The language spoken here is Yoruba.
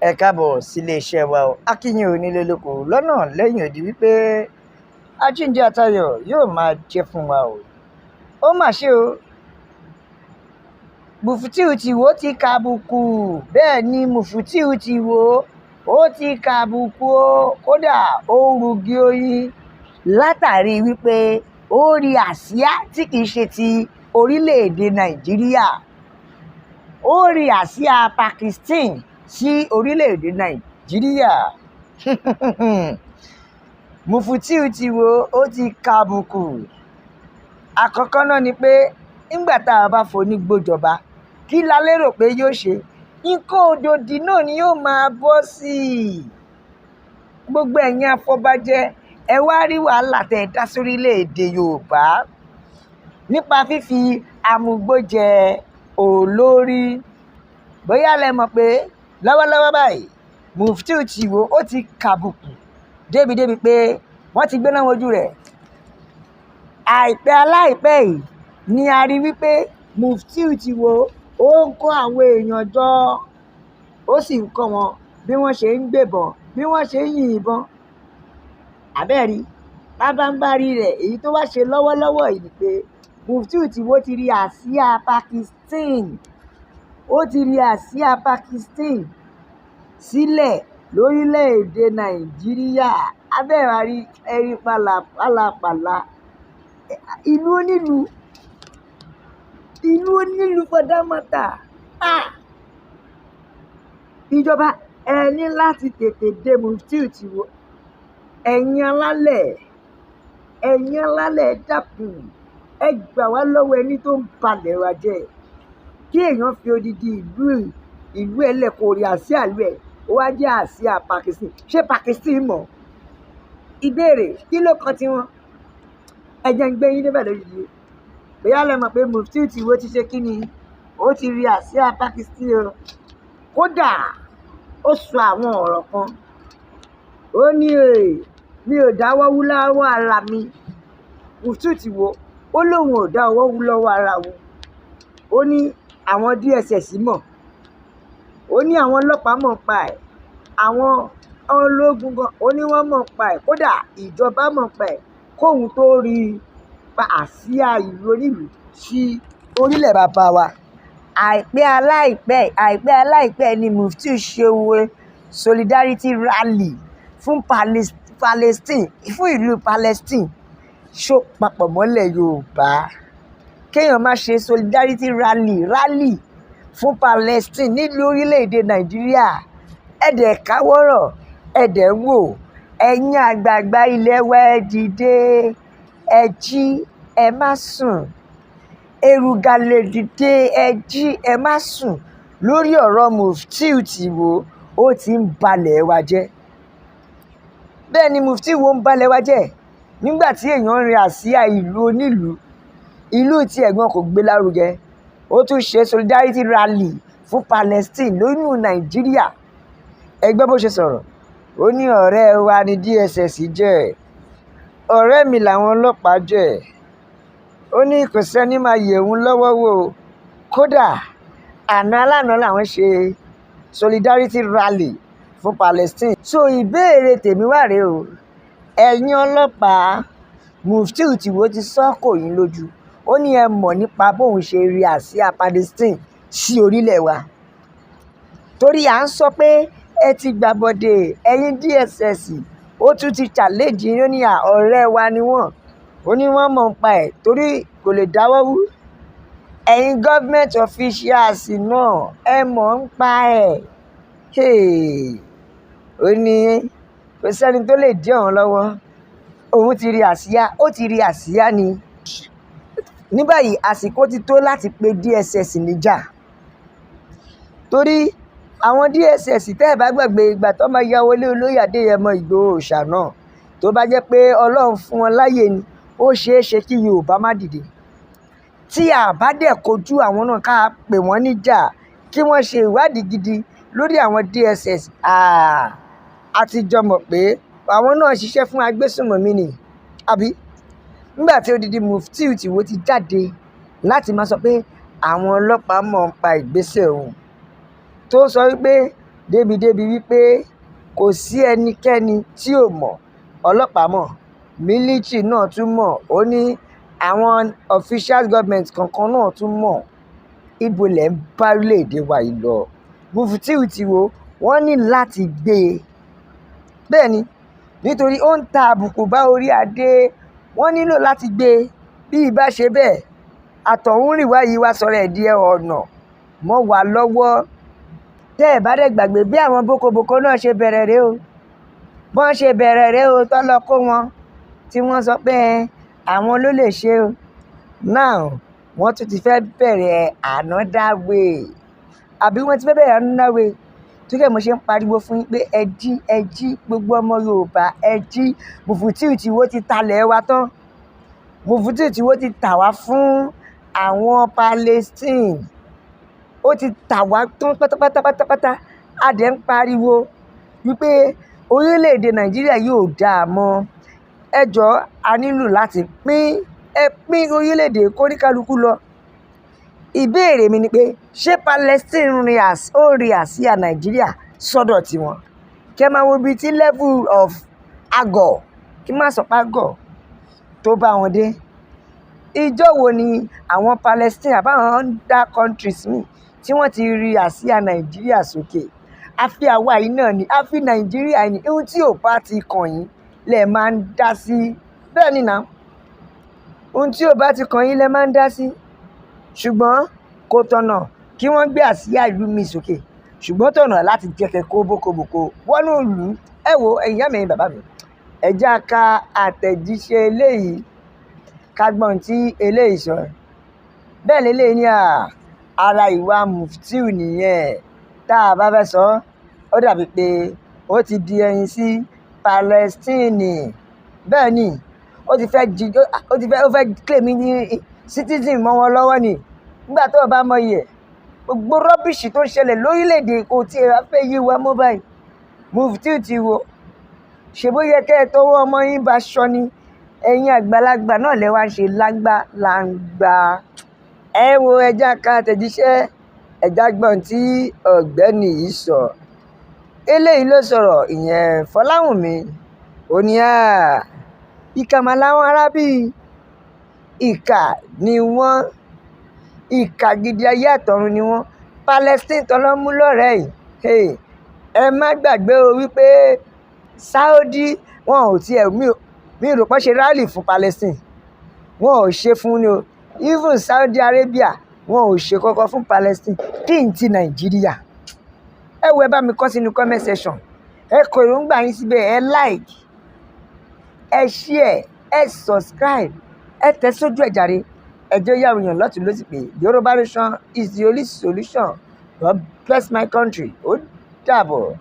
Ẹ káàbọ̀ sílé iṣẹ́ wa o. A kí yín o nílé lóko lọ́nà lẹ́yìn odi wípé àjíǹde àtayọ̀ yóò máa jẹ́ fún wa o. Ó mà ṣe o, Mùfútíù Tìwó ti kàbùkù. Bẹ́ẹ̀ ni, Mùfútíù Tìwó ó ti kàbùkù o. Kódà ó rugi oyin látàrí wípé ó rí àsíá tí kìí ṣe ti orílẹ̀-èdè Nàìjíríà. Ó rí àsíá Pakistan sí orílẹ̀-èdè Nàìjíríà. Mùfútíù Tìwó ó ti kàbùkù. Àkọ́kọ́ náà ni pé nígbà tá a bá fonígbó jọba, kí la lérò pé yóò ṣe? Nǹkan òdòdì náà ni yóò máa bọ́ sí i. Gbogbo ẹ̀yin afọbajẹ, ẹ wá rí wàhálà tẹ́ ẹ dá sórílẹ̀-èdè Yorùbá nípa fífi amúgbó jẹ olórí. Bóyá lẹ mọ̀ pé lọ́wọ́lọ́wọ́ báyìí, Mùfútíù Tìwó ó ti kàbùkù débìdébi pé wọ́n ti gbéná wojú rẹ̀. Àìpẹ́ aláìpẹ́ yìí ni a rí wípé Mùfútíù Tìwó ó ń kó àwọn èèyàn jọ, ó sì ń kọ́ wọn bí wọ́n ṣe ń gbébọn, bí wọ́n ṣe ń yin ìbọn. Àbẹ́ẹ̀rí pábánbárí rẹ̀, èyí tó wá ṣe lọ́wọ́lọ́wọ́ yìí ni pé Mùfútíù Tìwó ti rí àsíá Pakistan, ó ti rí àsíá Pakistan sílẹ̀ lórílẹ̀-èdè Nàìjíríà. Abẹ́ẹ̀rí ẹ̀rí pálapàla, ìlú onílùú, ìlú onílùú for that matter. Ah! Ìjọba, ẹ ní láti tètè dé Mùfútíù Tìwó. Ẹ̀yin alálẹ̀, ẹ̀yin alálẹ̀, ẹ dákun, ẹ gbà wá lọ́wọ́ ẹni tó ń balẹ̀ wa jẹ́. Kí èèyàn fi odidi ìlú ìlú ẹ̀ lẹ̀ kó rí àsíá ìlú ẹ̀, ó wá jẹ́ àsíá Pakistan. Ṣé Pakistan mọ̀? Ìbéèrè, kí ló kan tiwọn? Ẹ jẹ́ ń gbé yín débẹ̀ lójijì. Bóyá lẹ mọ̀ pé Mùfútíù Tìwó ti ṣe kí ni? Ó ti rí àsíá Pakistan o. Kódà ó sọ àwọn ọ̀rọ̀ kan. Ó ní, "Mi ò dáwọ́ wú lọ́wọ́ ara mi." Mùfútíù Tìwó ó lóun ò dá ọwọ́ wú lọ́wọ́ ara òun. Ó ní àwọn DSS mọ̀, ó ní àwọn ọlọ́pàá mọ̀ pa ẹ̀, àwọn ológun gan, ó ní wọ́n mọ̀ pa ẹ̀, kódà ìjọba mọ̀ pa ẹ̀ kóun tó rí pa àsíá ìlú onílùú sí orílẹ̀ bàbá wa. Àìpẹ́ aláìpẹ́, àìpẹ́ aláìpẹ́ ni Mùfútíù ṣe solidarity rally fún Palestine, fún ìlú Palestine. Ṣó papọ̀ mọ́lẹ̀ Yorùbá kéèyàn má ṣe solidarity rally fún Palestine nílùú orílẹ̀-èdè Nàìjíríà? Ẹ dẹ̀ káwọ́rọ̀, ẹ dẹ̀ ń wò. Ẹ̀yin àgbààgbà ilẹ̀ wa, ẹ dìde, ẹ jí, ẹ má sùn. Èrùgà lè dìde, ẹ jí, ẹ má sùn lórí ọ̀rọ̀ Mùfútíù Tìwó. Ó ti ń balẹ̀ wa jẹ́. Bẹ́ẹ̀ ni, Mùfútíù Ìwó ń balẹ̀ wa jẹ́. Nígbà tí èèyàn ń rin àsíá ìlú onílùú, ìlú tí ẹ̀gbọ́n kò gbé lárugẹ, ó tún ṣe solidarity rally fún Palestine lónìí Nàìjíríà. Ẹ gbọ́ bó ṣe sọ̀rọ̀. Ó ní ọ̀rẹ́ wa ní DSS jẹ́, ọ̀rẹ́ mi làwọn ọlọ́pàá jẹ́. Ó ní kò sẹ́ni máa yẹ̀ òun lọ́wọ́ wò. Kódà àná alánà làwọn ṣe solidarity rally fún Palestine. So ìbéèrè tèmi wà rèé o, ẹ̀yin ọlọ́pàá, Mùfútíù Tìwó ti sọ kò yín lójú. Ó ní ẹ mọ̀ nípa bóun ṣe rí àsíá Palestine sí orílẹ̀ wa, torí à ń sọ pé ẹ ti gbàbọ̀dè, ẹ̀yin DSS. Ó tún ti challenge yín. Ó ní à ọ̀rẹ́ wa ni wọ́n. Ó ní wọ́n mọ̀ nípa ẹ̀ torí kò lè dáwọ́ wú. Ẹ̀yin government officials náà, ẹ mọ̀ nípa ẹ̀. Ó ní kò sẹ́ni tó lè dí òun lọ́wọ́. Òun ti rí àsíá, ó ti rí àsíá ni. Ní báyìí, àsìkò ti tó láti pe DSS níjà, torí àwọn DSS, tẹ́ ẹ̀ bá gbàgbé ìgbà tó máa ya wọlé olóyè Adéyẹmọ Ìgbòho Òòṣà náà, tó bá jẹ́ pé Ọlọ́run fún wọn láyè ni, ó ṣeé ṣe kí Yorùbá má dìde. Tí a bá dẹ̀ kojú àwọn náà, ká pè wọ́n níjà, kí wọ́n ṣe ìwádìí gidi lórí àwọn DSS, a ti jọ mọ̀ pé àwọn náà ṣiṣẹ́ fún agbésùnmọ̀mí ni, àbí? Nígbà tí odidi Mùfútíù Tìwó ti jáde láti máa sọ pé àwọn ọlọ́pàá mọ̀ ń pa ìgbésẹ̀ òun, tó sọ wípé Débi-débi wípé kò sí ẹnikẹ́ni tí ò mọ̀. Ọlọ́pàá mọ̀, military náà tún mọ̀. Ó ní àwọn officials government kankan náà tún mọ̀. Ibo lẹ̀ ń bá orílẹ̀-èdè wa yìí lọ? Muftiu Tìwó, wọ́n ní láti gbé e. Bẹ́ẹ̀ ni, nítorí ó ń ta àbùkù bá orí adé. Wọ́n nílò láti gbé e. Bí ìbá ṣe bẹ́ẹ̀, àtọ̀húnrìnwá yìí wá sọ̀rọ̀ ẹ̀ di ọ̀nà mọ́ wa lọ́wọ́. Tẹ́ ẹ̀ bá dẹ̀ gbàgbé bí àwọn bókobòko náà ṣe bẹ̀rẹ̀ rèé o, bọ́n ṣe bẹ̀rẹ̀ rèé o, tọ́ lọ kó wọn tí wọ́n sọ pé àwọn ló lè ṣe o. Now, wọ́n tún ti fẹ́ bẹ̀rẹ̀ another way, àbí wọ́n ti fẹ́ bẹ̀rẹ̀ another way. Torí ẹ̀ mo ṣe ń pariwo fún yín pé ẹ jí, ẹ jí, gbogbo ọmọ Yorùbá, ẹ jí. Muftiu Tìwó ti talẹ̀ wa tán. Muftiu Tìwó ti tà wá fún àwọn Palestine. Ó ti tà wá tán pátápátá pátápátá. A dẹ̀ ń pariwo wípé orílẹ̀-èdè Nàìjíríà yóò dáa mọ́. Ẹ jọ̀ọ́, a nílò láti pín, ẹ pín orílẹ̀-èdè kóníkálukú lọ. Ìbéèrè mi ni pé, ṣé Palestine rin ó rí àsíá Nàìjíríà sọ́dọ̀ tiwọn? Kí ẹ máa wo ibi tí level of agọ̀, kí má sọ pé agọ̀, tó bá wọn dé. Ìjọ́ wo ni àwọn Palestine àbáwọn other countries míì tí wọ́n ti rí àsíá Nàìjíríà sókè? Àfi àwa yìí náà ni, àfi Nàìjíríà ni. Ohun tí ò bá ti kàn yín lẹ máa ń dá sí. Bẹ́ẹ̀ ni now. Ohun tí ò bá ti kàn yín lẹ máa ń dá sí. Ṣùgbọ́n kò tọ̀nà kí wọ́n gbé àsíá ìlú mi sókè, ṣùgbọ́n tọ̀nà láti jẹ́ kẹ́ kó bókobòko wọnú ìlú. Ẹ wo, ẹ̀yin ìyá mi, ẹ̀yin bàbá mi, ẹ jẹ́ ká àtẹ̀jíṣẹ́ eléyìí, ká gbọ́ ohun tí eléyìí sọ. Bẹ́ẹ̀ leléyìí ní à ara ìwà Muftiu nìyẹn. Tá a bá fẹ́ sọ, ó dàbí pé ó ti di ẹyin sí Palestine. Bẹ́ẹ̀ ni, ó ti fẹ́ jí, ó ti fẹ́, ó fẹ́ claim ní citizen mọ́ wọn lọ́wọ́ ni. Nígbà tó o bá mọ iye gbogbo rubbish tó ń ṣẹlẹ̀ lórílẹ̀-èdè, kò tí ẹ fẹ́ yé wa mọ́ báyìí. Muftiu Tìwó, ṣe bó yẹ kẹ́ ẹ tọwọ́ ọmọ yín bá ṣọ ni? Ẹ̀yin àgbàlagbà náà lẹ wá ń ṣe lágbá làǹgbà. Ẹ wo, ẹja ká àtẹ̀jíṣẹ́, ẹja gbọ́n tí ọ̀gbẹ́ni yìí sọ. Eléyìí ló sọ̀rọ̀ ìyẹn, Fọláwùnmí. Ó ní à ìkà mà láwọn arábí, ìkà ni wọ́n, ìkà gidi ayé àtọ̀run ni wọ́n. Palestine tọ́lọ́ mú lọ́rẹ̀ẹ́ yìí, ẹ má gbàgbé o wípé Saudi, wọn ò tiẹ̀ mi rò pé ṣe rally fún Palestine. Wọn ò ṣe fún ni o. Even Saudi Arabia, wọn ò ṣe kọ́kọ́ fún Palestine. Kí n ti Nàìjíríà? Ẹ wo, ẹ bá mi kọ sínú comment section. Ẹ kọ èròǹgbà yín síbẹ̀. Ẹ like, ẹ share, ẹ subscribe, ẹ tẹ sójú ẹ̀ jàre. Ẹ jẹ́ yàwó èèyàn lọ́tún lọ́sì pé Yorùbá nation is the only solution. God bless my country. Ó dàbọ̀.